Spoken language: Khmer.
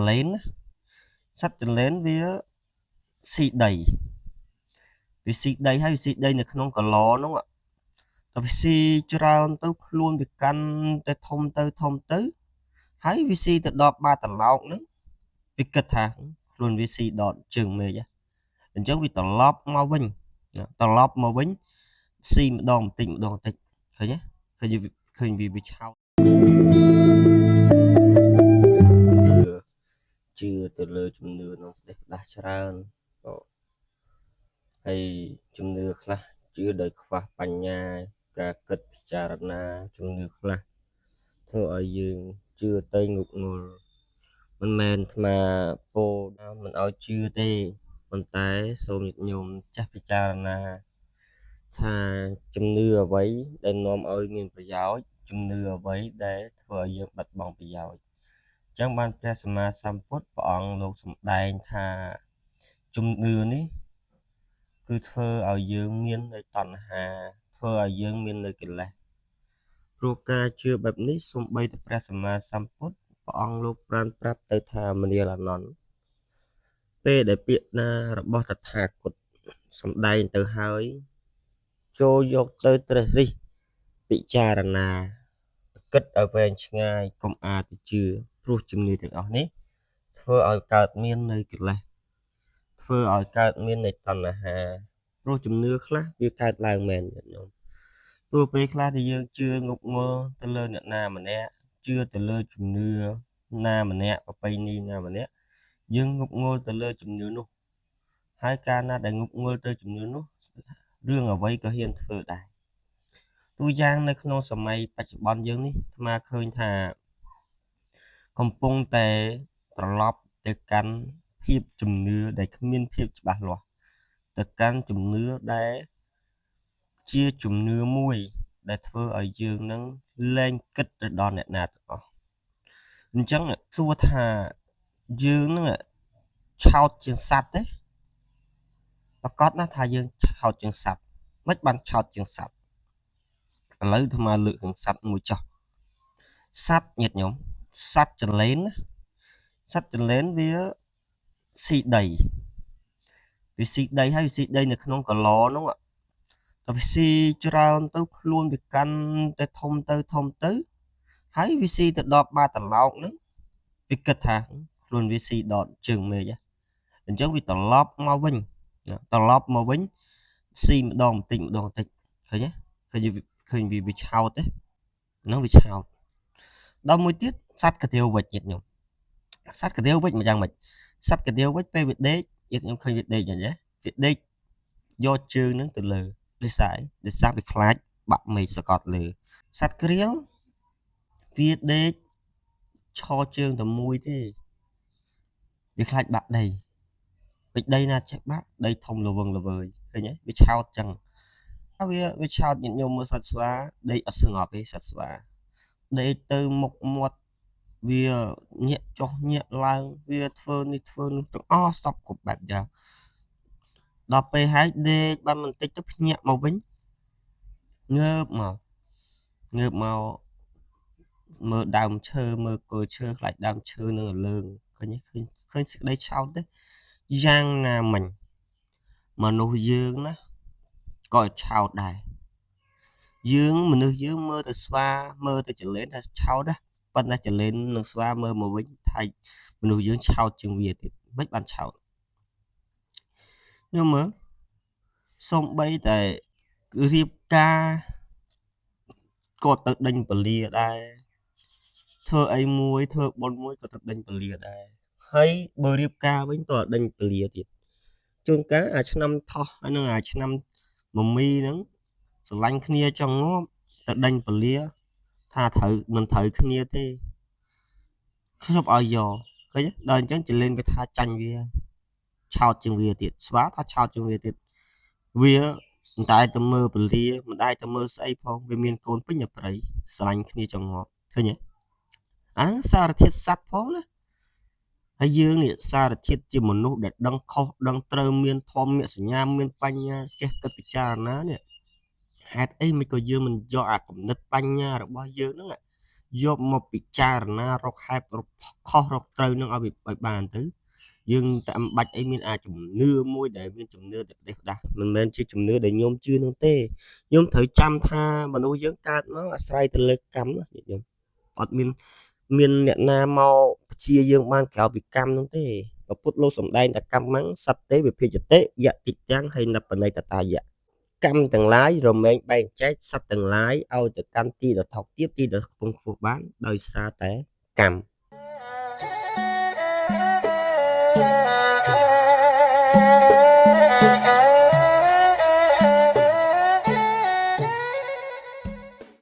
លែនណាសត្វចលែនវាស៊ីដីវាស៊ីដីហើយវាស៊ីដីនៅក្នុងកឡនោះតែវាស៊ីច្រើនទៅខ្លួនវាកាន់តែធំទៅធំទៅហើយវាស៊ីទៅដល់បាតត្រឡោកហ្នឹងវាគិតថាខ្លួនវាស៊ីដល់ជើងមេឃអញ្ចឹងវាត្រឡប់មកវិញត្រឡប់មកវិញស៊ីម្ដងបន្តិចម្ដងបន្តិចឃើញទេឃើញឃើញវាឆោតជឿទៅលើជំនឿក្នុងប្រទេសផ្ដាស់ច្រើនក៏ហើយជំនឿខ្លះជឿដោយខ្វះបញ្ញាការគិតពិចារណាជំនឿខ្លះធ្វើឲ្យយើងជឿទៅងប់ងល់មិនមែនអាត្មាពោលមិនឲ្យជឿទេប៉ុន្តែសូមញាតិញោមចេះពិចារណាថាជំនឿអ្វីដែលនាំឲ្យមានប្រយោជន៍ជំនឿអ្វីដែលធ្វើឲ្យយើងបាត់បង់ប្រយោជន៍អញ្ចឹងបានព្រះសម្មាសម្ពុទ្ធព្រះអង្គលោកសម្ដែងថាជំនឿនេះគឺធ្វើឲ្យយើងមាននៅតណ្ហាធ្វើឲ្យយើងមាននៅកិលេសព្រោះការជឿបែបនេះសូម្បីតែព្រះសម្មាសម្ពុទ្ធព្រះអង្គលោកប្រានប្រាប់ទៅថាមនាលអនន្តពេលដែលពាក្យណារបស់តថាគតសម្ដែងទៅហើយចូលយកទៅត្រេះរិះពិចារណាគិតឲ្យវែងឆ្ងាយកុំអាចទៅជឿព្រោះជំនឿទាំងអស់នេះធ្វើឲ្យកើតមាននៅកិលេសធ្វើឲ្យកើតមាននៅតណ្ហាព្រោះជំនឿខ្លះវាកើតឡើងមែនញាតិញោមព្រោះពេលខ្លះដែលយើងជឿងប់ងល់ទៅលើអ្នកណាម្នាក់ជឿទៅលើជំនឿណាម្នាក់ប្រពៃណីណាម្នាក់យើងងប់ងល់ទៅលើជំនឿនោះហើយកាលណាដែលងប់ងល់ទៅជំនឿនោះរឿងអ្វីក៏ហ៊ានធ្វើដែរទូយ៉ាងនៅក្នុងសម័យបច្ចុប្បន្នយើងនេះអាត្មាឃើញថាកំពុងតែត្រឡប់ទៅកាន់ភាពជំនឿដែលគ្មានភាពច្បាស់លាស់ទៅកាន់ជំនឿដែលជាជំនឿមួយដែលធ្វើឲ្យយើងនឹងលែងគិតទៅដល់អ្នកណាទាំងអស់អញ្ចឹងសួរថាយើងនឹងឆោតជាងសត្វទេប្រកាសណាស់ថាយើងឆោតជាងសត្វមិនបានឆោតជាងសត្វឥឡូវអាត្មាលើករឿងសត្វមួយចុះសត្វញាតិញោមសត្វចលែនណាសត្វចលែនវាស៊ីដីវាស៊ីដីហើយវាស៊ីដីនៅក្នុងកឡនោះតែវាស៊ីច្រើនទៅខ្លួនវាកាន់តែធំទៅធំទៅហើយវាស៊ីទៅដល់បាតត្រឡោកហ្នឹងវាគិតថាខ្លួនវាស៊ីដល់ជើងមេឃអញ្ចឹងវាត្រឡប់មកវិញត្រឡប់មកវិញស៊ីម្ដងបន្តិចម្ដងបន្តិចឃើញទេឃើញឃើញវាឆោតទេហ្នឹងវាឆោតដល់មួយទៀតសត្វកាទៀវវិចញាតិញោមសត្វកាទៀវវិចមិនយ៉ាងម៉េចសត្វកាទៀវវិចពេលវាដេកញាតិញោមឃើញវាដេកយ៉ាងណាវាដេកយកជើងហ្នឹងទៅលើដោយសារដោយសារវាខ្លាចបាក់មេឃសកត់លើសត្វក្រៀលវាដេកឈរជើងតែមួយទេវាខ្លាចបាក់ដីពេចដីណាចេះបាក់ដីធំល្វឹងល្វើយឃើញទេវាឆោតចឹងវាឆោតញាតិញោមមើលសត្វស្វាដេកអត់ស្ងប់ទេសត្វស្វាដេកទៅមុខមាត់វាញាក់ចុះញាក់ឡើងវាធ្វើនេះធ្វើនោះទាំងអស់សពគ្រប់បែបយ៉ាងដល់ពេលហើយដេកបានបន្តិចទៅភ្ញាក់មកវិញងើបមកងើបមកមើលដើមឈើមើលគល់ឈើខ្លាចដើមឈើនឹងលើងឃើញឃើញឃើញសេចក្តីឆោតទេយ៉ាងណាមិញមនុស្សយើងណាក៏ឆោតដែរយើងមនុស្សយើងមើលទៅស្វាមើលទៅចលែនថាឆោតណាប៉ុន្តែចលែននិងស្វាមើលមកវិញថាមនុស្សយើងឆោតជាងវាទៀតមិនបានឆោតខ្ញុំមើលសំបីតែរៀបការក៏ទៅដេញពលាដែរធ្វើអីមួយធ្វើបុណ្យមួយក៏ទៅដេញពលាដែរហើយបើរៀបការវិញក៏ដេញពលាទៀតជួនកាលអាឆ្នាំថោះហើយនឹងអាឆ្នាំមមីហ្នឹងស្រឡាញ់គ្នាចង់ងាប់ទៅដេញពលាថាត្រូវមិនត្រូវគ្នាទេខ្ញុំឲ្យយកឃើញដល់អញ្ចឹងចលេនវាថាចាញ់វាឆោតជាងវាទៀតស្វាថាឆោតជាងវាទៀតវាមិនតែទៅមើលពលាមិនដែរទៅមើលស្អីផងវាមានកូនពេញតែព្រៃស្រឡាញ់គ្នាចង់ងាប់ឃើញទេអាសារធាតុសត្វផងណាហើយយើងនេះសារធាតុជាមនុស្សដែលដឹងខុសដឹងត្រូវមានធម៌សញ្ញាមានបញ្ញាចេះគិតពិចារណានេះហេតុអីមិនក៏យើងមិនយកអាគំនិតបញ្ញារបស់យើងហ្នឹង យកមកពិចារណារកហេតុរកខុសរកត្រូវនឹងឲ្យបានទៅយើងតែអំបាច់អីមានអាចជំនឿមួយដែលមានជំនឿតែផ្ដេសផ្ដាស់មិនមែនជាជំនឿដែលញោមជឿនោះទេញោមត្រូវចាំថាមនុស្សយើងកើតមកអាស្រ័យទៅលើកម្មណាញាតិញោមអត់មានមានអ្នកណាមកព្ជាយើងបានក្រៅពីកម្មនោះទេព្រះពុទ្ធលោកសំដែងតែកម្មម៉ាំងសត្វទេវិភាជតិយតិចាំងហើយនបណិតតាយៈកម្មទាំងឡាយរមែងបែងចែកសត្វទាំងឡាយឲ្យទៅកាន់ទីដ៏ថោកទាបទីដ៏ខ្ពង់ខ្ពស់បានដោយសារតែកម្ម